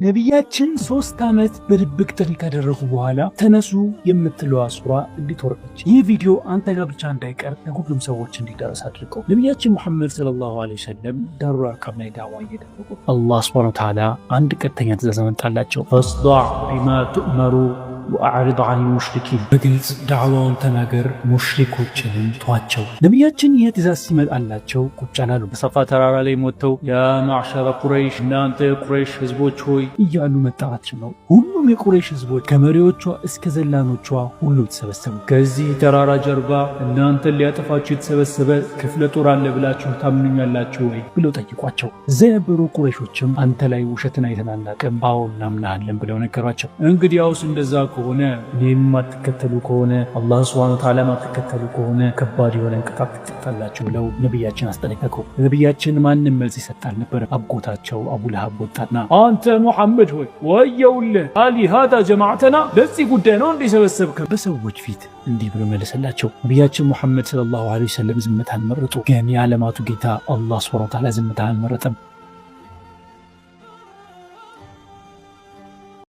ነቢያችን 3 ዓመት በድብቅ ጥሪ ካደረጉ በኋላ ተነሱ የምትለዋ ሱራ እንዴት ወረደች? ይህ ቪዲዮ አንተ ጋር ብቻ እንዳይቀር ለሁሉም ሰዎች እንዲደረስ አድርገው። ነቢያችን ሙሐመድ ሰለላሁ ዐለይሂ ወሰለም ዳሩል አርቃም ላይ ዳዋ እየደረጉ አላህ ሱብሓነሁ ወተዓላ አንድ ቀጥተኛ ትእዛዝ አመጣላቸው። فاصدع بما تؤمر وأعرض عن المشركين፣ በግልጽ ዳዕዋውን ተናገር፣ ሙሽሪኮችንም ተዋቸው። ነቢያችን ይህ ትእዛዝ ሲመጣላቸው ቁጭ አላሉ። በሰፋ ተራራ ላይ ወጥተው يا معشر قريش፣ እናንተ የቁረይሽ ህዝቦች ሆይ እያሉ መጣራት ጀመሩ። ሁሉም የቁረይሽ ህዝቦች ከመሪዎቿ እስከ ዘላኖቿ ሁሉ ተሰበሰቡ። ከዚህ ተራራ ጀርባ እናንተን ሊያጠፋችሁ የተሰበሰበ ክፍለ ጦር አለ ብላችሁ ታምኑኛላችሁ ወይ ብለው ጠይቋቸው። እዛ የነበሩ ቁረይሾችም አንተ ላይ ውሸትን አይተን አናውቅም፣ አዎ እናምናሃለን ብለው ነገሯቸው። እንግዲያውስ እንደዛ ከሆነ እኔም ማትከተሉ ከሆነ፣ አላህ ሱብሓነሁ ወተዓላ ማትከተሉ ከሆነ ከባድ የሆነ ቅጣት ትቀጣላችሁ ብለው ነቢያችን አስጠነቀቁ። ነቢያችን ማንም መልስ ይሰጥ አልነበረ። አጎታቸው አቡ ለሀብ ወጣና አንተ ሙሐመድ ሆይ ወየውልህ፣ ألهذا جمعتنا፣ ለዚህ ጉዳይ ነው እንዴ የሰበሰብከን? በሰዎች ፊት እንዲህ ብሎ መለሰላቸው። ነቢያችን ሙሐመድ ሰለላሁ ዐለይሂ ወሰለም ዝምታን መረጡ። ግን የዓለማቱ ጌታ አላህ ሱብሓነሁ ወተዓላ ዝምታን አልመረጠም።